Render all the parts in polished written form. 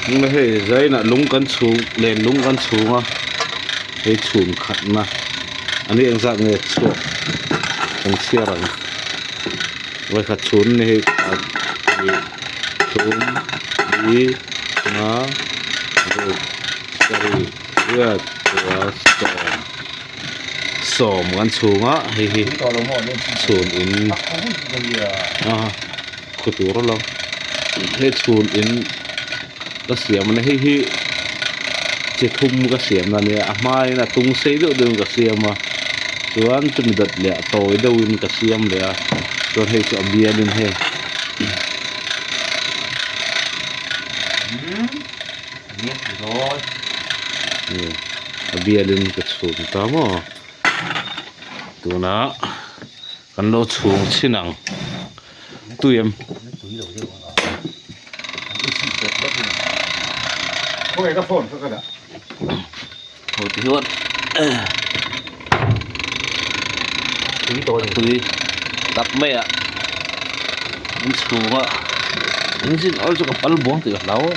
Tunah hei zainah lung kan chhung len lung kan chhung a hei chhun khatna a ni engzat nge chhuak kan chhiar ang vawikhat chhun ni hei khat hnih thum li nga ruk sarih riat pua sawm sawm kan chhung a hei hi chhun in a. Khaw tur a lang he chhun in ka siam a ni hei hi chi thum ka siam na nia a hmain a tung sei deuh deuhin ka siam a chuan chumi dawt leh a tawi deuhin ka siam leh a chuan hei chu a bialin hei a bialin ka chhun ta maw tunah. Kan lo chhung chhin ang tui em. Ho ti hian tui tak mai a in chhung a engine oil chu ka pal buang tih ka hlau a.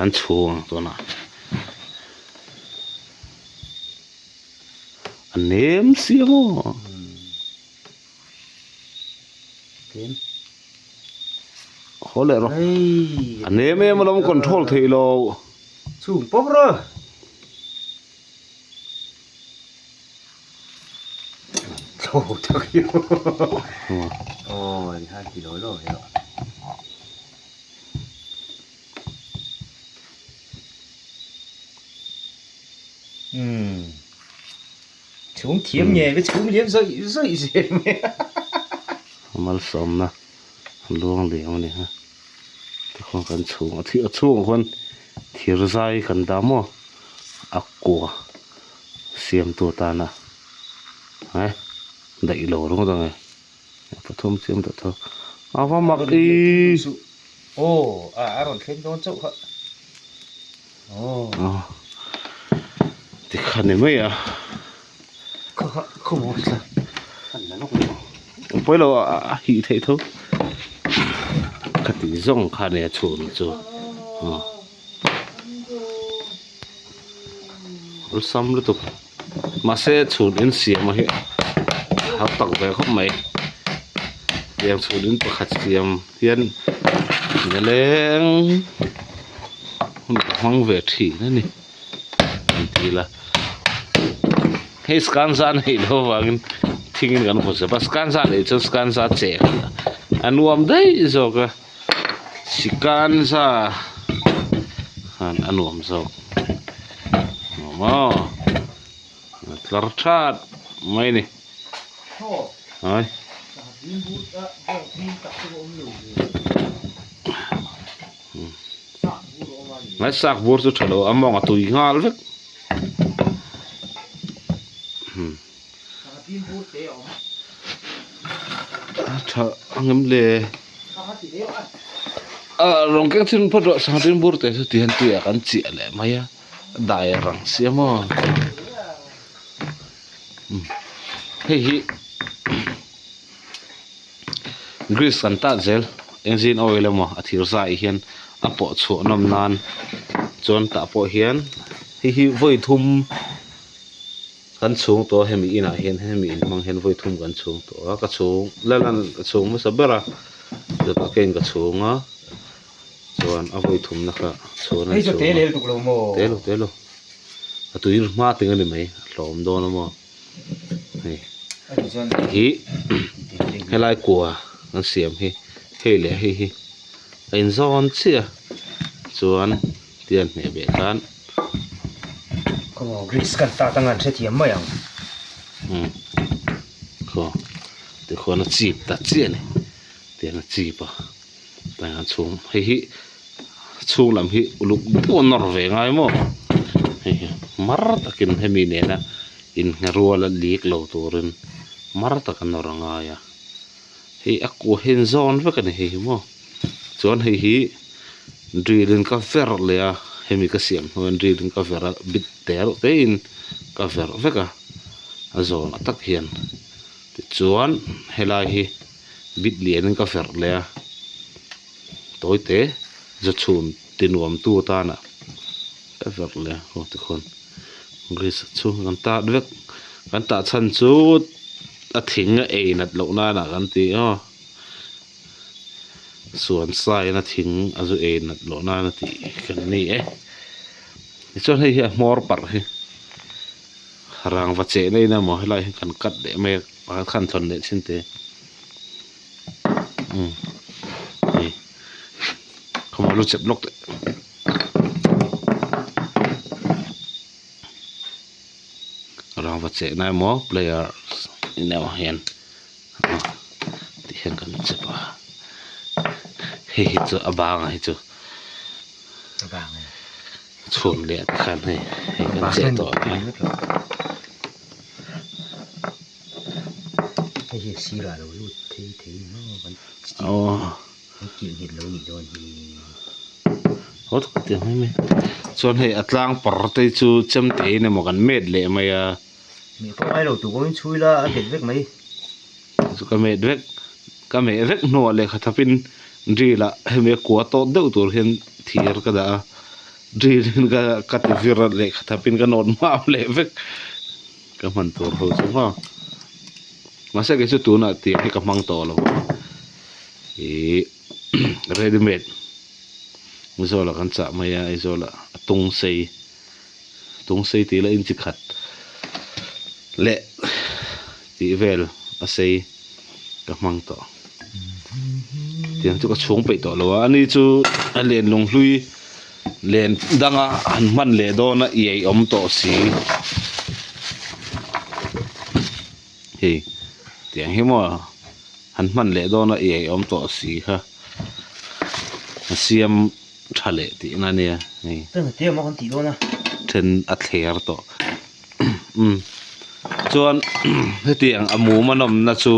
An chhung ang tunah a nem si maw haw leh rawh a nem em alawm control theih loh chhung pawp rawh. Malsawmna luang liam a ni a tikhuan kan chhung a chhungah khuan thir zai kan dah maw a kua. Siamtu atana eh daih lo ringawt ang e pathum siam tawh tho a va mak i aw a a rawn thleng dawn chauh kha aw tikhan ni mai a kha kha khaw thla an la lawk lawk ang pawi lo a hih theih tho khati zawng kha nia chhun chu aw. Awlsam lutuk mahse chhun in siam a hi a har tak ve khawp mai tiang chhun in pakhat siam hian nileng hun ka hmang ve thin a ni an ti ila hei skanza a neih loh avangin thingin kan vaw zep a skanza a neih chuan skanza cheh a nuam daih zawk a. Sikanza han a nuam zawk maw tlar that mai a ni hai ngai sak bur chu tha lo a mawng a tui nghal vek. A tha ang em le ah rawng keng chin phawt rawh sangha tin bur te chu ti hian tuiah kan chiah leh mai a dai a rang sia maw hei hi grease kan tat zel engine oil emaw a thir zai hian a pawh chhuah nawm nan chuan tah pawh hian hei hi vawi thum. Kan chhung tawh a hemi inah hian hemi in hmang hian vawi thum kan chhung tawh a ka chhung lalan ka chhung hmasa ber a chutah keiin ka chhung a chuan a vawi thumna kha chhuan an chhung a te lo te lo a tui hma ting a ni mai a hlawm dawn a maw hei hi helai kua an siam hi hei leh hei hi a inzawn chiah a chuan. Tian hmeh beh khan. Khaw Greece kan ta tang an hrethiam mai ang. Umm khaw tikhuan a chip ta chiah a ni tian a chip a tlai an chhung hei hi chhung lam hi uluk deuh a nawr ve ngai maw hei hi mar takin hemi nena innghe rual a lik lo turin mar taka nawr a ngai a hei a kua hi an zawn vek a ni hei hi maw chuan hei hi. Drill in ka ver leh a hemi ka siam hnuaiin drill in ka ver a bit te reuh te in ka ver vek a. A zawnah tak hian tichuan helai hi bit lianin ka verh leh a tawi te zu chhun ti nuam tu atana ka verh leh a aw tikhawn grease chhung kan tat vek kan tah chhan chu a thing a ei nat loh nana kan ti aw suan sain a thing a zu ei nat loh nana tih kan ni e tichuan hei hi a hmawr parh hi. Rangva cheh na in emaw helai hi kan cut leh mai a pakhat khan thawn leh thin te umm hei khawmaw lu chep lawk teh rangva cheh na emaw player in emaw hian ti hian kan chep a hei hi chu a bangah hi chu. Chhun leh te khan hei hei kan cheh tawh a Hei hi sirah lo lut thei thei maw kan kan kilh nghet lo nih dawn hi. Haw tak tiang mai mai chuan hei a tlang par te chu chemte in emaw kan met leh mai a. Meh pawh ngai lo tur pawhin chhui la a nghet vek mai. Chu ka met vek ka meh vek hnuah lehkha thapin drill ah hemi a kua tawt deuh tur hian thir ka dah a drill in ka ka ti vir a lehkha thapin ka nawt hmam leh vek ka hman tur ho chu maw mahse kei chu tunah tiang hi ka hmang tawh lo ihh ready made Aizawl ah kan chah mai a Aizawl ah a tung sei tung sei tih lah inchi khat leh tih vel a sei ka hmang tawh tiang chu ka chhung peih tawh lo a ani chu a len lung hlui len danga han hman leh dawn a iai awm tawh si hei tiang hi maw han hman leh dawn a iai awm tawh si kha a siam tha leh tihna a nia hei then a thler tawh umm chuan hetiang a mum a nawmna chu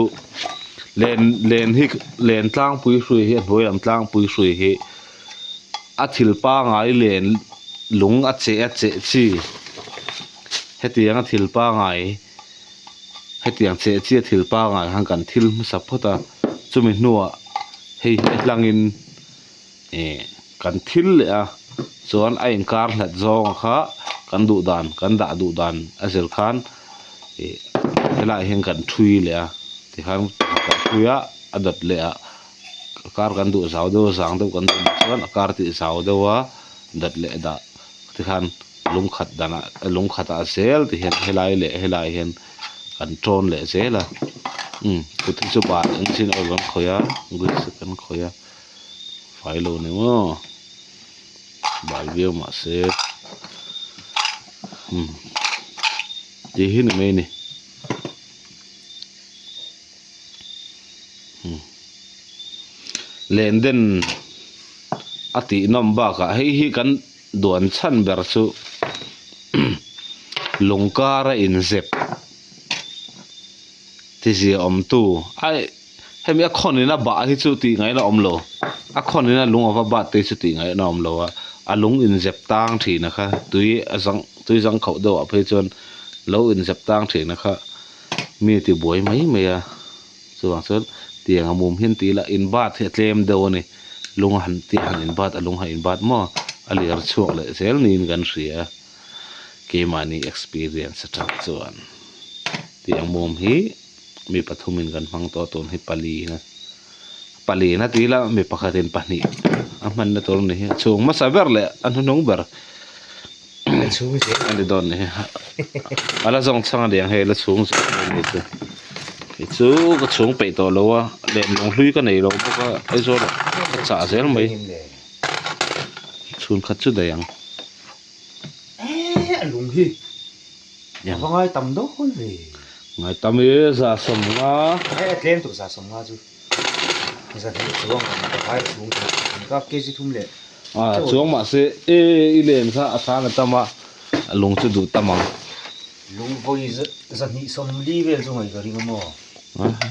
len len hi len tlangpui hrui hi a hnuai lam tlangpui hrui hi a thil pangai len lung a cheh a cheh chi hetiang a thil pangai hetiang cheh chi a thil pangai khan kan thil hmasa phawt a chumi hnuah hei hi a hlangin. Ih kan thil leh a chuan a inkar hlat zawng kha kan duh dan kan dah duh dan a zir khan ih helaiah hian kan thui leh a tikhan kan thui a a dawt leh ah a kar kan duh zau deuh a zang deuh kan duh chuan a kar tih zau deuh a dawt leh dah tikhan lungkhat danah lungkhatah zel ti hian helai leh helai hian kan tawn leh zel a umm kut hi chu ban engchin oil kan khawih a grease kan khawih a. Fai lo ni maw bal viau mahse umm tih hi ni mai a ni umm len den a tih nawm bakah hei hi kan duan chhan ber chu lung kar a inzep tizia awmtu aih. Hemi a khawn in a bah hi chu tih ngaihna awm lo a khawn in a lung ava bat te hi chu tih ngaihna awm lo a a lung inzep tang thin a kha tui a zang tui zang khauh deuh ah phei chuan lo inzep tang thin a kha mi ti buai mai mai a chuvang chuan tiang a mum hian tih ila in bat hi a tlem deuh a ni lung a han tih han in bat a lung han in bat maw a lir chhuak leh zel niin kan hria keimahni experience atang chuan tiang mum hi. Mi pathumin kan hmang tawh a tun hi palina palina tih ila mi pakhatin pahnih a hmanna tur a ni hi a chhung hmasa ber leh a hnuhnung ber a ni dawn a ni hi a la zawng chhang a niang hei a la chhung zel mai a ni chu kei chu ka chhung peih tawh lo a leh lung hlui ka nei lo bawk a Aizawl ah ka chah zel mai chhun khat chu daih ang. A va ngai tam dawn ve. Ngai tam e za sawmnga. He a tlem tuk za sawmnga chu. Za hnih chuang ang ka vai chhung chu. Ka kg thum leh. A chuang mahse e i len kha a tan a tam a a lung chu duh tam ang. Lung vawi za hnih sawmli vel chu ngaih ka ring a maw.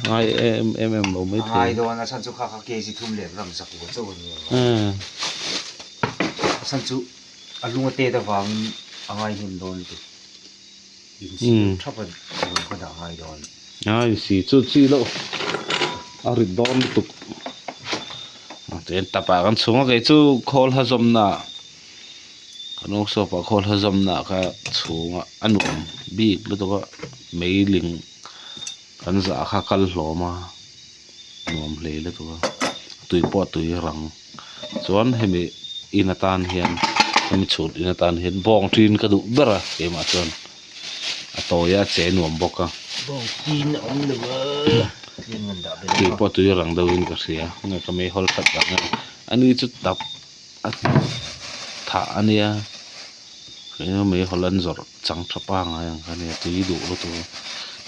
Ngai em em em lo mai thei. A ngai dawn a chhan chu kha kha kg thum leh ram zakua chauh a ni a. A chhan chu a lung a tet avangin a ngai hnem dawn lutuk. Insiam thap a ni. ka dah ngai dawn. Ai si chu chi loh a rit dawn lutuk. Chuan tapah kan chhung a kei chu khawl ha zawmna kan workshop ah khawl ha zawmna kha chhung a a nuam bik lutuk a meiling kan zah kha kal hlawm a nuam hle lutuk a tui pawh a tui rang chuan hemi in atan hian hemi chhut in atan hian bawng tin ka duh ber a keimah chuan. A tawi a che nuam bawk a. Bawng tin a awm lo a tlem ngan dah belh Tui pawh tui rang deuhin ka hria nge ka meihawl that vang nge ani chu tap a thah a nia eng meihawl an zawrh chang tha pangai ang kha nia tui duh lutuk a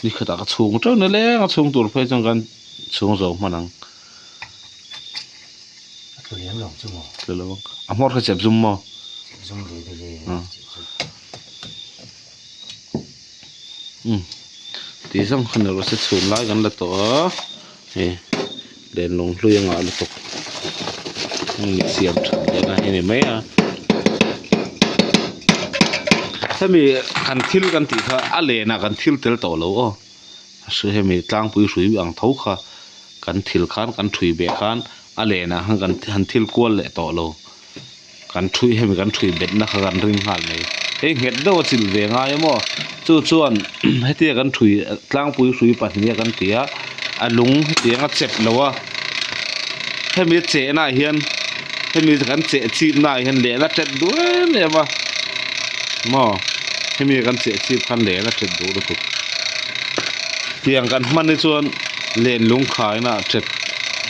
ni khatah ka chhung teuh na leng a chhung tur phei chuan kan chhung zo hman ang. A tlu lem lo chu maw? Tlu lo ang a hmawr kha chep zum maw? Chep zum ve ve le chep zum. Umm tih zawng kha ni rawh se chhun lai kan la tawh a hei lenlawng hlui a ngah lutuk heng siam that leh na hi a ni mai a hemi kan thil kan tih kha a lenah kan thil tel tawh lo aw hemi tlangpui hrui ang tho kha kan thil khan kan thui beh khan a lenah khan kan han thil kual leh tawh lo. Kan thui hemi kan thui betna kha kan ring nghal mai. Hei nghet deuh a chilh ve ngai emaw chu chuan hetia kan thui tlangpui hrui pahnih a kan ti a, a lung hetiang a chep lo a, hemi a chehna ah hian hemi kan cheh chipna ah hian lehna tet duh em em a maw hemi kan cheh chip khan lehna tet duh lutuk. Tiang kan hman hi chuan len lung khaina ah tet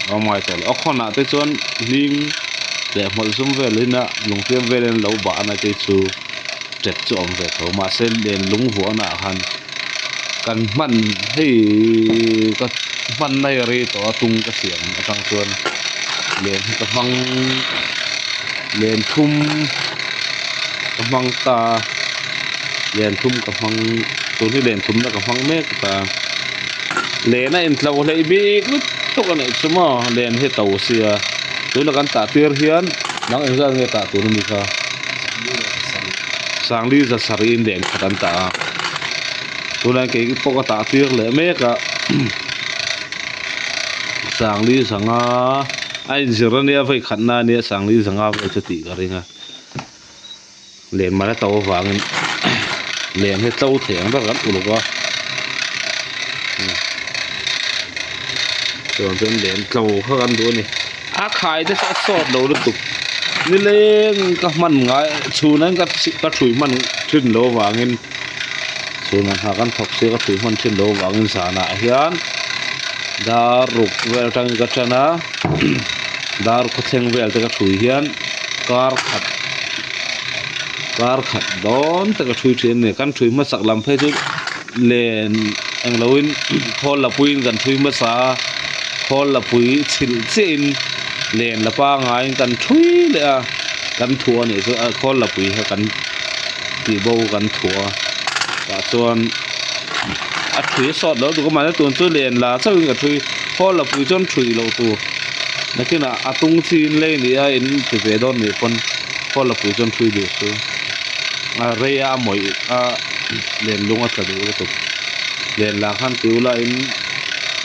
a awm ngai tawh lo a khawnah te chuan hling leh hmawlh zum vel in a lungfiam vel in lo bah na te chu tet chu a awm ve tho mahse len lung vuahna ah khan kan hman hei ka hman na hi a rei tawh a tung ka siam atang chuan len hi ka hmang len thum ka hmang ta a len thum ka hmang tun hi len thumna ka hmang mek ta len a intlo hleih bik lutuk a nih chu maw len hi to sia tuna kan tah tir hian nang engzat nge tah tur ami kha sangli za sarih in len khat an tah a tunah kei pawh ka tah tir leh mek a sangli zanga a inzir ania vawi khatna ania sangli zanga vel chu tih ka ring a. Len man a to avangin len hi tlo thei ang ber kan uluk a chuan chuan len tlo kha kan duh a ni a khai te chu a sawt lo lutuk nileng ka hman ngai chhun an ka ka thui hman thin lo avangin chhun ang hna kan thawk sia ka thui hman thin lo avangin zanah hian dar ruk vel atangin ka tan a dar khawthleng vel te ka thui hian. Kar khat kar khat dawn tak a thui thin a ni kan thui hmasak lam phei chu len eng loin khawl lapuiin kan thui hmasa a khawl lapui chhilh chiahin len la pangaiin kan thui leh a kan thuah a nih chu a khawl lapui kha kan tih bo kan thuah a tah chuan a thui a sawt lo duh a mahse tun chu len la chauhin ka thui khawl lapui chuan thui loh tur. Nakinah a tung chin lei ni a in ti ve dawn nih pawn khawl a pui chuan thui duh chu a rei a mawih a len lung a tla duh lutuk len lah khan ti ula in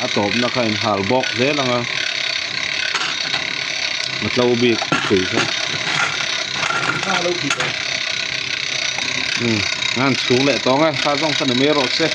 a tawpna kha in hal bawk zel ang a a tlo bik thui kha umm an chhung leh tawng e kha zawng kha ni mai rawh se.